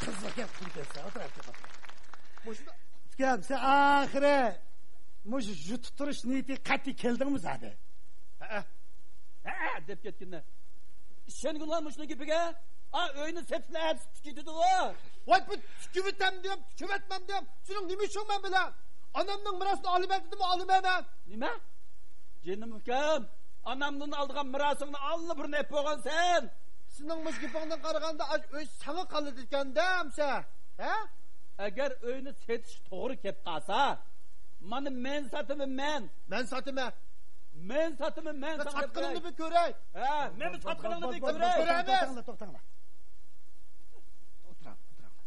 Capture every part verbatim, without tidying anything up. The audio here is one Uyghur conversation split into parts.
قىزىق گەپ قىلىپ كەتسە، ئولتۇر، ئولتۇر. مۇشۇنداق. ئۇكام، سەن ئاخىرى مۇشۇ يۇتۇپ تۇرۇش نىيىتى قەتئىي كەلدىڭمۇ زادى؟ ھەئە. ھەئە دەپ كەتكىنە. ئىشەنگىنلا مۇشۇنىڭ گېپىگە. ئا، ئۆينى سېتىپلا ئەتىسى تىكىۋېتىدىغۇ. ۋاي، بۇ تىكىۋېتەمدىم، تىكىۋەتمەمدىم. سېنىڭ نېمە ئىشىڭ مەن بىلەن؟ ئانامنىڭ مىراسىنى ئالىمەن دېدىممۇ، ئالىمەن مەن. نېمە؟ جېنىم ئۇكام، ئانامدىن ئالىدىغان مىراسىڭنى ئاللىبۇرۇن ئېلىپ بولغانسەن. سېنىڭ مۇشۇ گېپىڭدىن قارىغاندا، ئاشۇ ئۆي ساڭا قالىدىكەن-دە، ئەمسە. ھە؟ ئەگەر ئۆينى سېتىش توغرا كەپ قالسا، مانا مەن ساتىمەن، مەن. مەن ساتىمەن. مەن ساتىمەن، مەن. ساڭا ساتقىنىڭنى بىر كۆرەي. ھە، مەن بىر ساتقىنىڭنى بىر كۆرەي. كۆرەمىز. توختاڭلار، توختاڭلار. ئولتۇراڭ، ئولتۇراڭلار.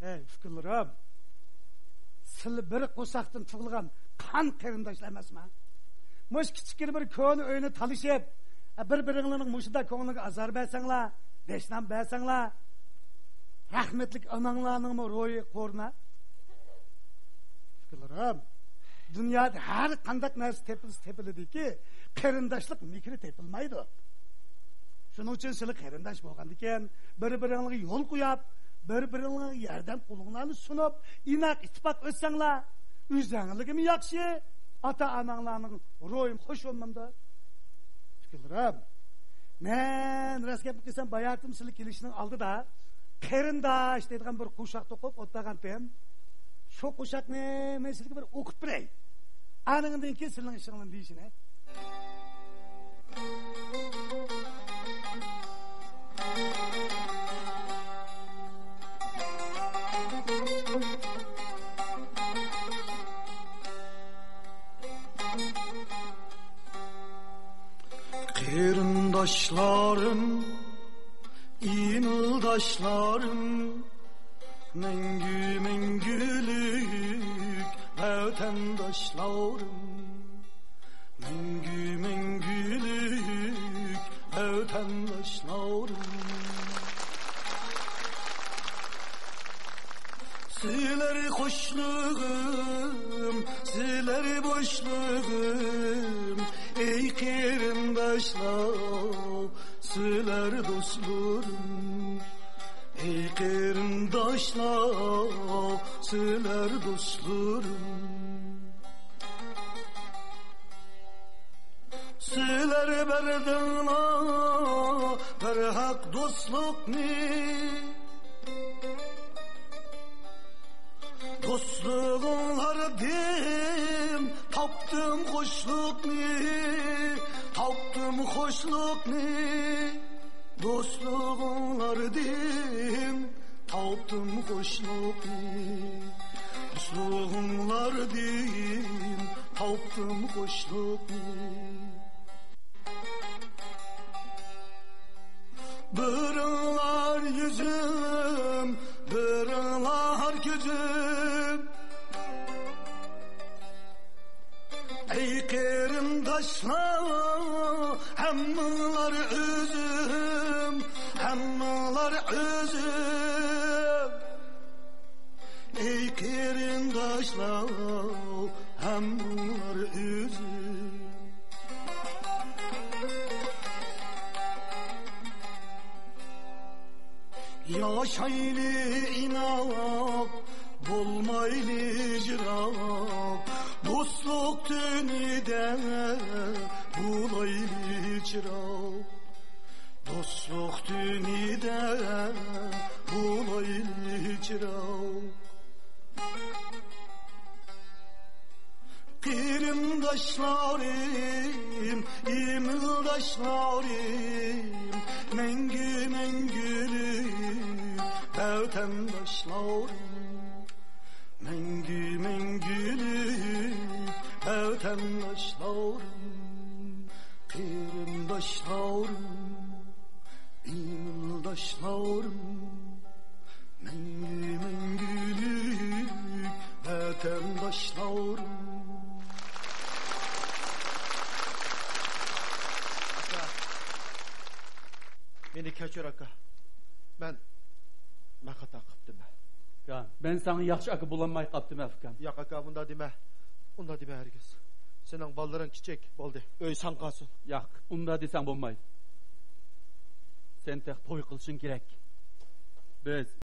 ھەي، ئۇكىلىرىم، سىلى بىر قورساقتىن تۇغۇلغان قان قېرىنداشلار ئەمەسما؟ مۇشۇ كىچىككىنە بىر كونا ئۆينى تالىشىپ، بىر-بىرىڭلارنىڭ مۇشۇنداق كۆڭلىگە ئازار بەرسەڭلار، دەشنام بەرسەڭلار، رەھمەتلىك ئاناڭلارنىڭمۇ روھى قورۇنا. ئۇكىلىرىم، دۇنيادا ھەر قانداق نەرسە تېپىلسا تېپىلىدىكى، قېرىنداشلىق مېھرى تېپىلمايدۇ. شۇنىڭ ئۈچۈن سىلى قېرىنداش بولغاندىكىن، بىر-بىرىڭلارغا يول قويۇپ، بىر-بىرىڭلارغا ياردەم قولۇڭلارنى سۇنۇپ، ئىناق ئىتتىپاق ئۆتسەڭلار، ئۆزەڭلىكىمۇ ياخشى، ئاتا-ئاناڭلارنىڭ روھىمۇ خوش بولمامدۇ؟ ئۇكىلىرىم، مەن راست گەپنى قىلسام، باياتىم سىلى كېلىشنىڭ ئالدىدا قېرىنداش دەيدىغان بىر قوشاق توقۇپ ئولتۇرغانتىم. شۇ قوشاقنى مەن سىلىگە بىر ئوقۇپ بېرەي. ئانىڭدىن كېيىن سىلىنىڭ ئىشىڭلارنى دېيىشىنى. قېرىنداشلارىم، ئىمىلداشلارىم، مەڭگۈ مەڭگۈلۈك ۋەتەنداشلارىم، مەڭگۈ مەڭگۈلۈك ۋەتەنداشلارىم. سىلەر خوشلۇقۇم، سىلەر بوشلۇقۇم، ئەي قېرىنداشلار، سىلەر دوستلىرىم، ئەي قېرىنداشلار، سىلەر دوستلىرىم. سىلەر بەردىڭلار بىر ھەق دوستلۇقنى. دوستلۇقۇڭلاردىن تاپتىم خوشلۇقنى، تاپتىم خوشلۇقنى. دوستلۇقۇڭلاردىن تاپتىم خوشلۇقنى. دوستلۇقۇڭلاردىن تاپتىم خوشلۇقنى. بىرىڭلار يۈزۈم، بىرىڭلار كۆزۈم. ئەي قېرىنداشلار، ھەممىڭلار ئۆزۈم، ھەممىڭلار ئۆزۈم. ئەي قېرىنداشلار، ھەممىڭلار ئۆزۈم. ياشايلى ئىناق، بولمايلى جىراق، دوستلۇق تۈنىدە بولايلى چىراغ. دوستلۇق تۈنىدە بولايلى چىراغ. قېرىنداشلارىم، ئىمىلداشلارىم، مەڭگۈ مەڭگۈلۈك ۋەتەنداشلارىم. مەڭگۈ مەڭگۈلۈك ۋەتەنداشلارىم، قېرىنداشلارىم، ئىمىلداشلارىم، مەڭگۈ مەڭگۈلۈك ۋەتەنداشلارىم. مېنى كەچۈر، ئاكا. مەن، مەن خاتا قىپتىمەن. ئۇكام، مەن ساڭا ياخشى ئاكا بولالماي قاپتىمەن، ئۇكام. ياق، ئاكا، مۇنداق دېمە. ئۇنداق دېمە ھەرگىز. سېنىڭ بالىلىرىڭ كىچىك، بولدى. ئۆي ساڭا قالسۇن. ياق، ئۇنداق دېسەڭ بولمايدۇ. سەن تېخى توي قىلىشىڭ كېرەك. بىز